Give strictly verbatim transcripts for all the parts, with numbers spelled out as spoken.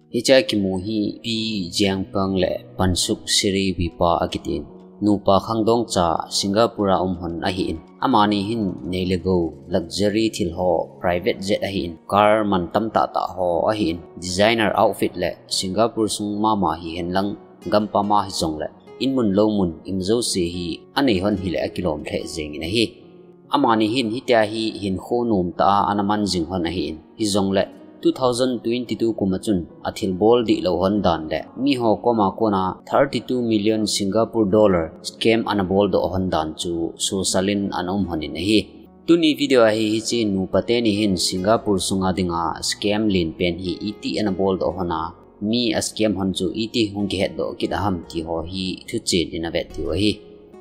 Hiche a kimu hi Pi Jiangpeng le Pansuk Siri Vipa akitin. Nupa khangdong cha Singapore a um hon ahin. Amani hin nei le gou luxury thil ho, private jet ahin. Car mantam tahtah ho ahin. Designer outfit le Singapore sung mama hihen lang gampam a hijongle inmun loumun imjouse hi anei hon hile akilom lheh jengin ahi. Amani hin hitia hi hinkho nomtah a ana man jing hon ahin. Hijongle two thousand twenty-two kum a chun athilbol dihlou hon dan le miho koma kona thirty-two million Singapore dollar scam ana boldoh hon dan chu suhsalin ana um honin ahi. Tuni video a hi hiche nupa teni hin Singapore sunga dinga scam lenpen hi iti ana boldoh hon a, mi a scam hon chu iti hung kihetdoh kit aham ti ho hi thuchen in avet diu ahi.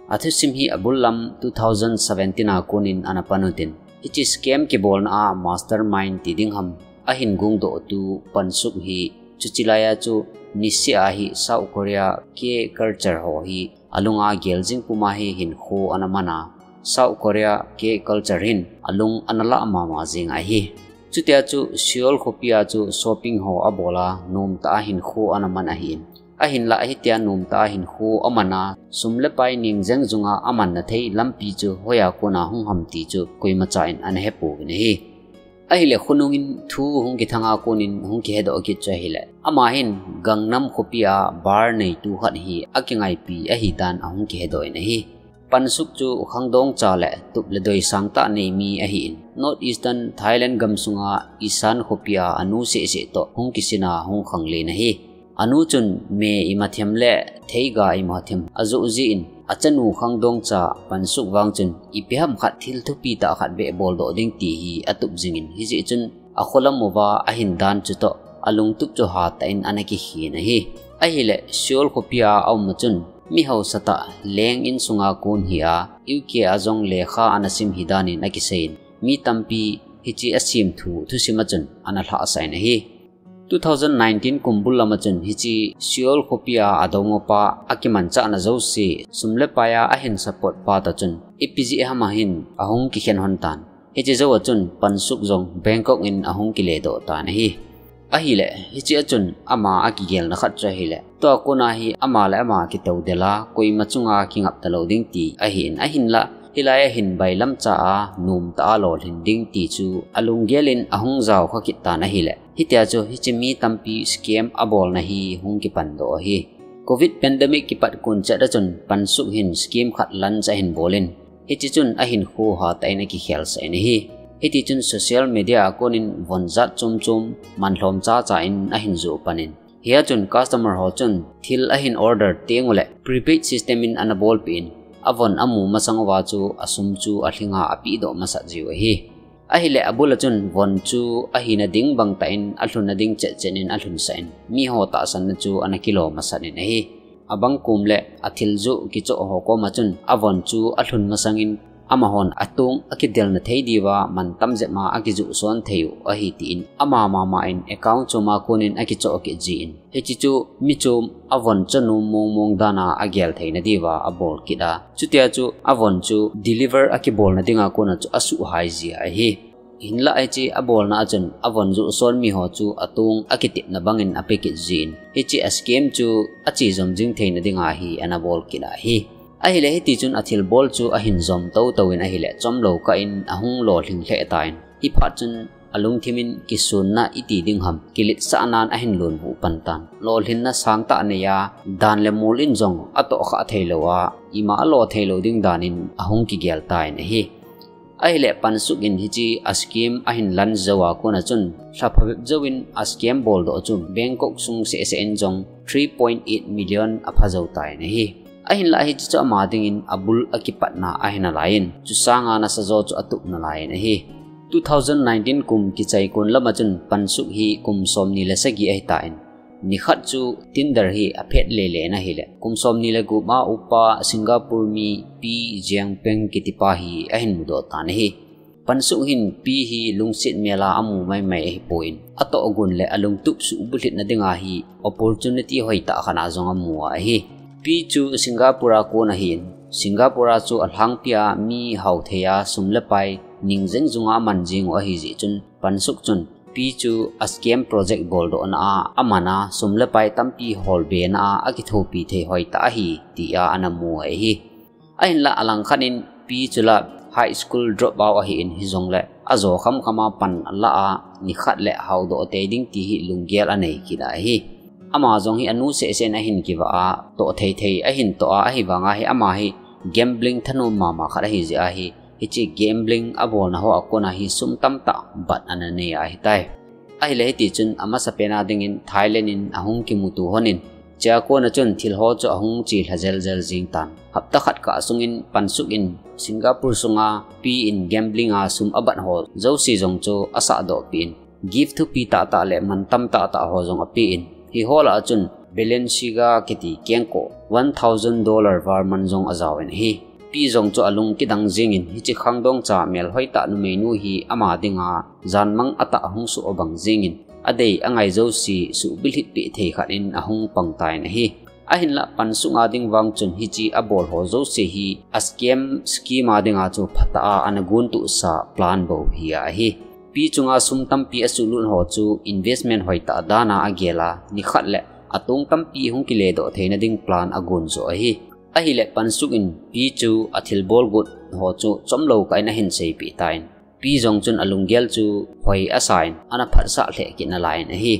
Athusim hi abul lam two thousand seventeen a konin ana pan utin, hiche scam kibolna a mastermind ti ding ham, ahin gungdoh tu Pansuk hi, chuche laiya chu niseh a hi South Korea K culture ho hi alunga gel jing puma hi hinkho ana man a, South Korea K culture hin alung ana lah mama jing ahi. Chutia chu Seoul khopi a chu shopping ho abol a, nomtah a hinkho ana man ahin. Ahinlah hitia nomtah a hinkho aman a, sum le pai ning jeng junga amanna thei lampi chu hoiya kona hung ham ti chu koimacha in ana hepouvin ahi. Ahile khonungin thu hung kithanga konin hung kihedoh kit chu ahile, ama hin Gangnam khopi a bar neitu khat hi akingaipi ahidan ahung kihedoh in ahi. Pansuk chu khangdong cha le tup le doi sangtah nei mi ahin, North Eastern Thailand gamsunga Isan khopi a anu sehseh toh hung kisin a hung khanglen ahi. Anu chun me imathem le theiga imathem ajoh jeh in, achanu khangdong cha Pansuk vang chun ipi ham khat thil thupi tah khat beh boldoh ding ti hi atup jingin, hijeh chun akholam uva ahin dan chutoh alungtup chu hatah in ana kikhen ahi. Ahile Seoul khopi a aum a chun mi haosatah leng insunga kon hi a, U K a jong lekha ana sim hidan in akiseiyin, mi tampi hiche asemthu thusim a chun ana lhahsah in ahi. Two thousand nineteen kum bul lam a chun hiche Seoul khopi a adongpa akimanchahna jouse sum le pai a ahin support pa toh chun ipi jeh ham a hin ahung kikhen hon tan. Hiche jou a chun Pansuk jong Bangkok in ahung kiledoh tan ahi. Ahile hiche a chun ama akigelna khat chu ahile, tua kona hi ama le ama kitoudel a, koima chunga kingap talou ding ti ahin, ahinlah hilai a hin bailamcha a nomtah a lolhin ding ti chu alunggel in ahung jaokha kit tan ahile, hitia chu hiche mi tampi scam abolna hi hung kipandoh ahi. Covid pandemic kipat kon chet a chun Pansuk hin scheme khat lunch ahin bol in, hiche chun ahinkho hatah in akikhelsah in ahi. Hitichun social media a konin von jat chom chom manlhom chacha in ahin joh pan in, hia chun customer ho chun thil ahin order tengule prepaid system in ana bolpeh in, avon amu masang uva chu asum chu alhinga apehdoh masat jiu ahi. Ahile abul a chun von chu ahina ding bangtah in alhunna ding chet chet in alhunsah in, miho tahsanna chu ana kilo masat in ahi. Abang kom le athil joh kichoh ho koma chun avon chu alhun masangin, amahon atong akidelna thei diuva mantam jep ma akijoh son thei u ahi tin ama mama in account chom a konin akichoh kit jin, hiche chu mi chom avon chonom mong mong dan a agel theina diuva abol kit a, chutia chu avon chu deliver akibolna dinga kona chu asuhhai ji ahi. Hinlah hiche abolna a chun avon joh son miho chu atong akitepna bangin ape kit jin, hiche a scam chu ache jom jing theina dinga hi ana bol kit ahi. Ahile hitichun athilbol chu ahin jom toutou in ahile chomlou kah in ahung lolhing lheh tan, hiphat chun alungthim in kisonna iti ding ham kiletsahnan ahin lonvuh pan tan. Lolhinna sangtah nei a, dan le mol in jong atohkhah theilou a, ima alo theilou ding dan in ahung kigel tan ahi. Ahile Pansuk in hiche a scheme ahin lan jou a kona chun lha phabep jouvin a scheme boldoh chu Bangkok sung sehseh in jong three point eight million apha jou tan ahi. Ahinlah hiche chu ama dingin abul akipatna ahi nalaiyin, chusanga nasajo chu atup nalaiyin ahi. Two thousand nineteen kum kichai kon lama chun Pansuk hi kum somni le sagi ahitan, nikhat chu Tinder hi aphet lele in ahile, kum somni le gup a upa Singapore mi Pi Jiangpeng kitipa hi ahin mudoh tan ahi. Pansuk hin Pi hi lungset mel a amu maimai ahipon, atohgon le alungtup suhbulhitna dinga hi opportunity hoitah khat a jong amu ahi. Pi chu Singapore a kon ahin, Singapore a chu alhangpia mi haothei a sum le pai ning jeng junga aman jing u ahijeh chun Pansuk chun Pi chu a scam project boldohna a, aman a sum le pai tampi holbena a, akithopi thei hoitah ahi, tia ana mu ahi. Ahinlah alangkhat in Pi chu la high school drop out ahin hijongle ajo khamkham a pan ala a, nikhat le haodoh tei ding ti hi lunggel anei kit ahi. Ama jong hi anu sehseh in ahin kivah a, toh thei thei ahin toh a, ahivanga hi ama hi gambling thanom mama khat ahi jeh ahi. Hiche gambling abolna ho a kona hi sum tamtah bat ana nei ahitai. Ahile hiti chun amasapen a dingin Thailand in ahung kimuto honin, chea kona chun thil ho chu ahung chelha jeljel jing tan. Hapta khat kah sungin Pansuk in Singapore sunga Pi in gambling a sum abat ho jouse jong chu asahdohpeh in, gift thupi tahtah le mantam tahtah ho jong apen, hiho lah a chun Balenciaga kiti kengkoh one thousand dollar val man jong ajaovin ahi. Pi jong chu alung kidang jingin, hiche khangdong cha melhoitah numeinu hi ama dinga janmang atah hung suh abang jingin, adei angai jouse suhbilhit peh thei khat in ahung pang tan ahi. Ahinlah Pansuk a ding vang chun hiche abol ho jouse hi a scam scheme a dinga chu phatah a ana gontohsa plan bou hi ahi. Pi chunga sum tampi asuhlut ho chu investment hoitah dan a agel a, nikhat le atong tampi hung kiledoh theina ding plan agon joh ahi. Ahile Pansuk in Pi chu athilbol got ho chu chomlou kah in ahin seipeh tan, Pi jong chun alunggel chu hoi asan, ana phatsah lheh kit nalai in ahi.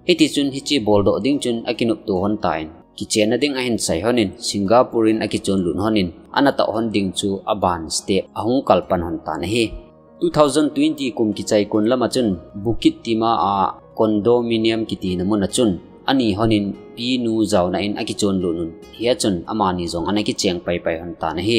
Hiti chun hiche boldoh ding chun akinopto hon tan, kichenna ding ahin sei honin, Singapore in akichonlut honin, anatoh hon ding chu aban step ahung kalpan hon tan ahi. Two thousand twenty kum kichai kon lama chun Bukit Timah a condominium kitina mun a chun ani honin Pi nu jaona in akichonlut un, hia chun amani jong ana kicheng paipai hon tan ahi.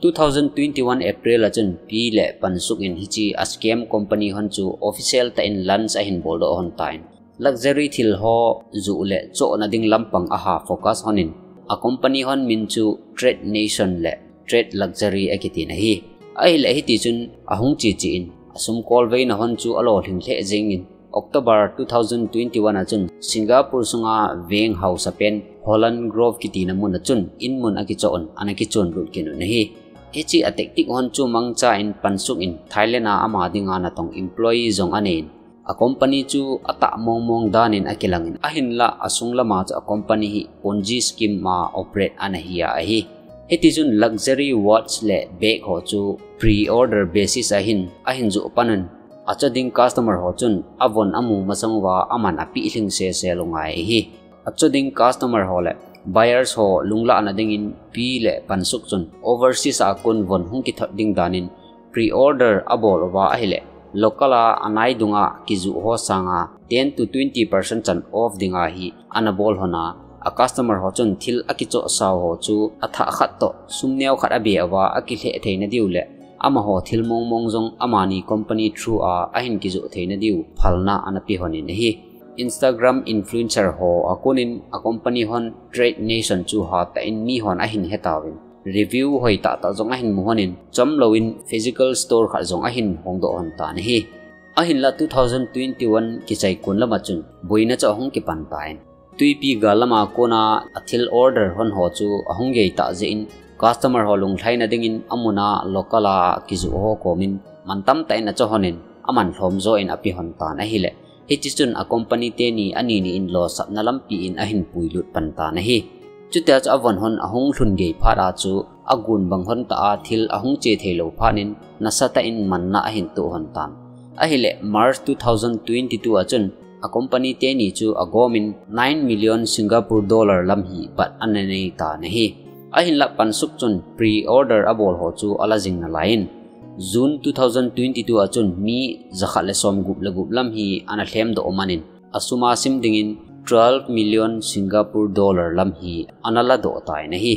Two thousand twenty-one April a chun Pi le Pansuk in hiche a scam company hon chu official tah in launch ahin boldoh hon tan, luxury thil ho juh le chohna ding lampang aha focus honin, a company hon min chu Trade Nation le Trade Luxury akitin ahi. Ahile hiti chun ahung cheche in, asum kolveina hon chu alolhing lheh jengin, October two thousand twenty-one a chun Singapore sunga veng haosapen Holland Grove kitina mun a chun inmun akichoh un, ana kichonlut kit un ahi. Hiche a tactic hon chu mangcha in Pansuk in Thailand a ama dinga natong employee jong anei in, a company chu atah mongmong dan in akilangin, ahinlah asung lama chu a company hi Ponzi scheme a operate ana hi ahi. Hiti chun luxury watch le bag ho chu pre-order basis a hin ahin joh pan un, acho ding customer ho chun avon amu masang uva aman apeh lhing sese lou ngai ahi. Acho ding customer ho le buyers ho lunglahna dingin Pi le Pansuk chun overseas a kon von hung kithot ding dan in pre-order abol uva ahile, local a anai dunga kijoh ho sanga ten to twenty percent chan off dinga hi ana bol hon a, a customer ho chun thil akichohsau ho chu athah khat toh sum neo khat abe uva akilheh theina diu le amaho thil mongmong jong amani company through a ahin kijoh theina diu phalna ana pe hon in ahi. Instagram influencer ho a konin a company hon Trade Nation chu hatah in mihon ahin hetauvin, review hoitah tah jong ahin mu hon in, chomlou in physical store khat jong ahin hongdoh hon tan ahi. Ahinlah two thousand twenty-one kichai kon lama chun boina chu ahung kipan tan, Twipi gal lama kona athil order hon ho chu ahung geitah jeh in, customer ho lunglhaina dingin amun a local a kijoh ho komin mantam tah in acho hon in, aman lhom jo in ape hon tan ahile, hiti chun a company teni anini in losapna lampi in ahin puilut pan tan ahi. Chutia chu avon hon ahung lhun gei phat a chu agon bang hon tah a thil ahung che theilou phat in nasatah in manna ahin toh hon tan. Ahile March two thousand twenty-two a chun a company teni chu agomin nine million Singapore dollar lam hi bat ana nei tan ahi. Ahinlah Pansuk chun pre-order abol ho chu ala jing nalai in, June two thousand twenty-two a chun mi jakhat le somgup le gup lam hi ana lhemdoh manin, asum a sim dingin twelve million Singapore dollar lam hi ana ladoh tan ahi.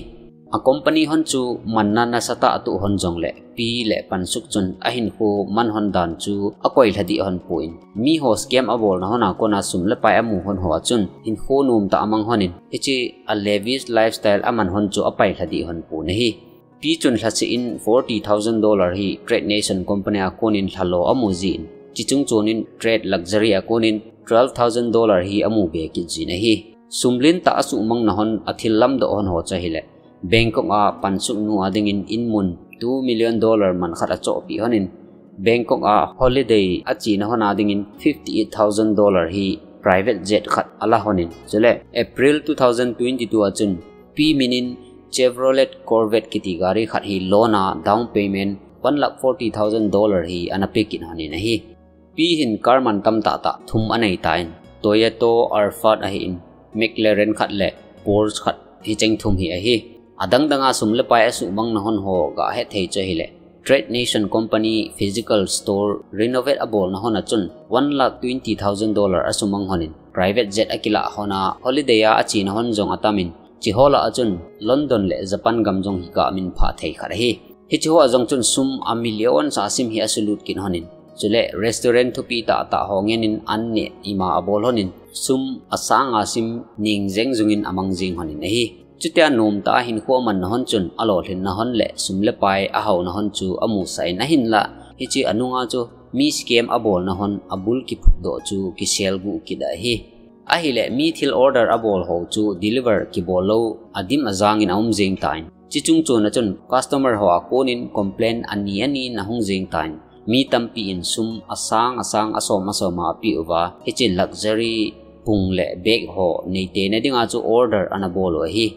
A company hon chu manna nasatah atoh hon jongle, Pi le Pansuk chun ahinkho man hon dan chu akoilha deh hon pon, miho scam abolna hon a kona sum le pai amu hon ho a chun hinkho nomtah amang hon in, hiche a lavish lifestyle aman hon chu apailha deh hon pon ahi. Pi chun lhaseh in forty thousand dollar hi Trade Nation company a konin lhalo amu jin, chuche chungchon in Trade Luxury a konin twelve thousand dollar hi amu be kit jin ahi. Sum lentah asuhmangna hon athil lamdoh hon ho chu ahile, Bangkok a Pansuk nu a dingin inmun two million dollar man khat achohpeh hon in, Bangkok a holiday a chena hon a dingin fifty eight thousand dollar hi private jet khat ala honin. Chule April two thousand twenty-two a chun Pi minin Chevrolet Corvette kiti gari khat hi loan a down payment one lakh forty thousand dollar hi ana pe kit honin ahi. Pi hin car man tam tah tah thum anei tan, Toyota Alphard ahin, McLaren khat le Porsche khat, hicheng thum hi ahi. Adang danga sum le pai asuhmang na hon ho ga het thei chu ahile, Trade Nation Company physical store renovate abol na hon a chun one lakh twenty thousand dollar asumang honin, private jet akila hon a holiday a achena hon jong atamin, chi ho lah a chun London le Japan gam jong hi ga min pha thei khat ahi. Hichi ho a jong chun sum a million sa sim hi asulut kit honin. Chule restaurant thupi tah tah ho ngenin an neh ima abol honin, sum asang a sim ning jeng jungin amang jing honin ahi. Chutia nom tah a hinkho aman na hon chun alolhin na hon le sum le pai ahao na hon chu amusah in ahinla, hichi anunga chu mi scam abol na hon abul kiphut doh chu kisel gu kit ahi. Ahile mi thil order abol ho chu deliver kibol lou, adim ajangin aum jeng tan. Chi chung chun a chun customer ho a konin complain ani ani na hung jeng tan. Mi tampi in sum asang asang asom asom a api uva, hichi luxury pung le bag ho neite na dinga chu order ana bol u ahi.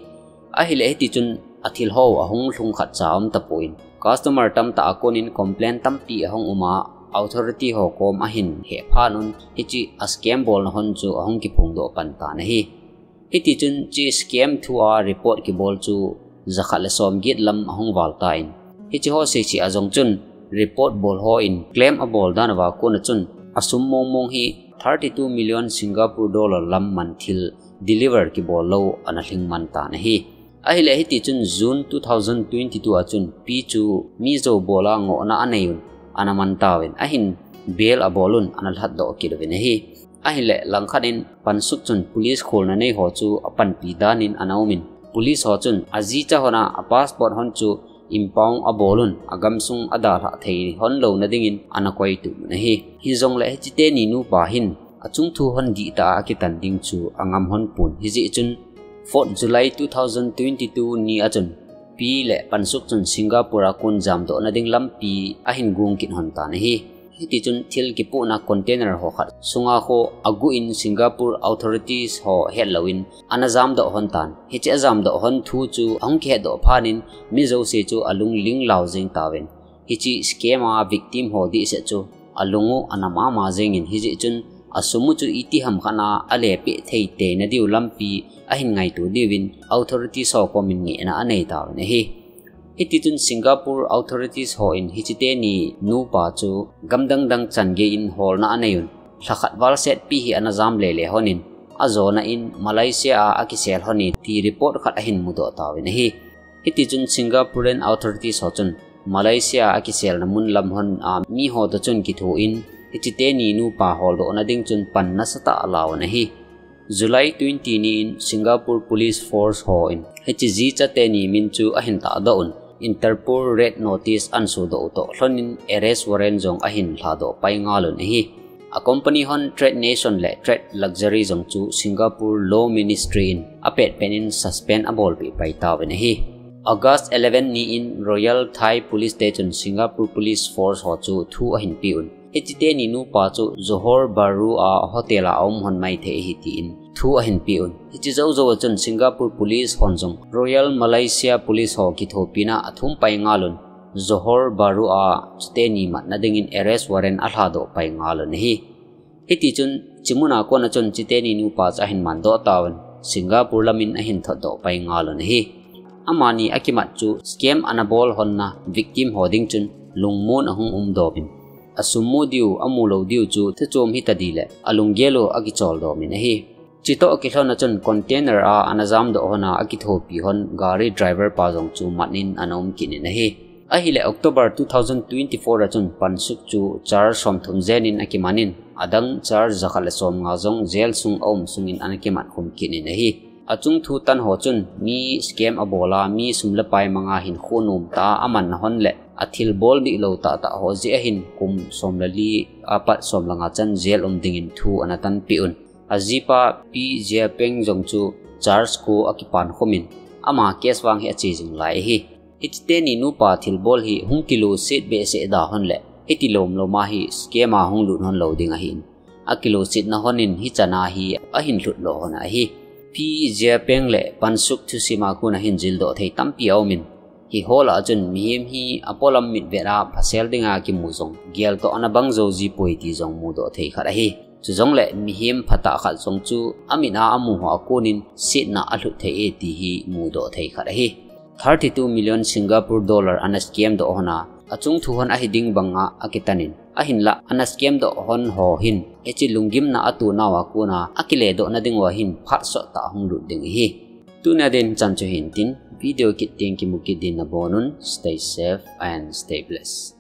Ahile hiti chun athil ho ahung lhung khat cha um tapon, customer tamtah a konin complain tampi ahung um a, authority ho kom ahin hephan un, hichi a scam bol na hon chu ahung kiphong doh pan tan ahi. Hiti chun chi scam thu a report kibol chu jakhat le som get lam ahung val tan. Hichi ho seichi a jong chun report bol ho in claim abol dan uva kon a chun asum mong mong hi thirty two million Singapore dollar lam man thil deliver kibol lou ana lhing man tan ahi. Ahile hiti chun June two thousand twenty-two a chun Pi chu Mizo bol a ngohna anei un ana man tauvin ahin bail abol un ana lhat doh kit uvin ahi. Ahile langkhat in Pansuk chun police kholna nei ho chu apanpi dan in ana um in, police ho chun ajicha hon a passport hon chu impound abol un agamsung adalhah thei hon lou na dingin ana koi tup un ahi. Hijongle hichi teni nupa hin achung thu hon dihtah a akitan ding chu angam hon pon. Hijeh chun fourth July two thousand twenty-two ni a chun Pi le Pansuk chun Singapore a kon jamdoh na ding lampi ahin gong kit hon tan ahi. Hiti chun thil kipohna container ho khat sunga kho agu in Singapore authorities ho het lou in ana jamdoh hon tan. Hichi ajamdoh hon thu chu ahung kihet doh phat in mi jouse chu alung ling lau jeng tauvin, hichi scam a victim ho dihset chu alung u ana mama jeng in, hijeh chun asum u chu iti ham khat a ale peh thei tei na diu lampi ahin ngaito diuvin authorities ho kom in ngehna anei tauvin ahi. Hiti chun Singapore authorities ho in hichi teni nupa chu gamdang dang chan gei in holna anei un, lhakhat val set pi hi ana jam lele hon in, ajona in Malaysia a akisel hon e ti report khat ahin mudoh tauvin ahi. Hiti chun Singaporean authorities ho chun Malaysia a kiselna mun lam hon a mi ho toh chun kitho in, hichi teni nupa holdoh na ding chun pan nasatah ala un ahi. July twenty ni in Singapore Police Force ho in hichi jicha teni min chu ahin tahdoh un, Interpol Red Notice ahin sodoh u toh lhon in arrest warrant jong ahin lhadoh pai ngal un ahi. A company hon Trade Nation le Trade Luxury jong chu Singapore Law Ministry in apet pen in suspend abolpeh pai tauvin ahi. August eleven ni in Royal Thai Police te chun Singapore Police Force ho chu thu ahin pe un, hichi teni nupa chu Johor Bahru a hotel a aum hon maithei ahi tin thu ahin pe un. Hichi jou jou a chun Singapore Police hon jong Royal Malaysia Police ho kithopina athum pai ngal un, Johor Bahru a chuteni matna dingin arrest warrant alhadoh pai ngal un ahi. Hiti chun, hichi muna kon a chun hichi teni nupa chu ahin mandoh tauvin, Singapore lam in ahin thotdoh pai ngal un ahi. Amani akimat chu scam ana bol hon na victim ho ding chun lungmon ahung um doh in, asum mu diu, amu lou diu chu thuchom hita ding le alunggel u akichol doh in ahi. Hichi toh kilhon a chun container a ana jamdoh hon a akithopi hon gari driver pa jong chu mat in ana um kit in ahi. Ahile October two thousand twenty-four a chun Pansuk chu charge somthum jen in akiman in, adang charge jakhat le somnga jong jail sung a um sung in ana kiman khum kit in ahi. Achung thu tan ho chun mi scam abol a, mi sum le pai manga hinkho nom tah a aman na hon le athil bol dihlou tah tah ho jeh a hin kum som le li apat som le nga chan jail um ding in thu ana tanpeh un. Ajipa Pi Jia Peng jong chu charge ko akipan khum in, ama case vang hi ache jing lai ahi. Hichi teni nupa thilbol hi hung kiluset behseh da hon le, Hiti lom lom a hi scam a hung lut hon lou ding ahin, akilosetna hon in hichan a hi ahin lhut lo hon ahi. Pi Jiapeng le Pansuk thusim a kon ahin jildoh thei tampi aum in, hiho lah a chun mihem hi apolam mitvet a phasel dinga kimu jong geltohna bang jou ji poi ti jong mudoh thei khat ahi. Chujongle mihem phatah khat jong chu amit a amu ho a kon in setna alhut thei e ti hi mudoh thei khat ahi. Thirty two million Singapore dollar ana scam doh hon a, achung thu hon ahi ding banga akitan in, ahinlah ana scam doh hon ho hin hiche lunggimna atoh nau a kon a akiledohna diu a hin phat sot tah hung lut ding ahi. Tunia din chan chu hin tin, video kit teng kimu kit din nabon un, stay safe and stay blessed.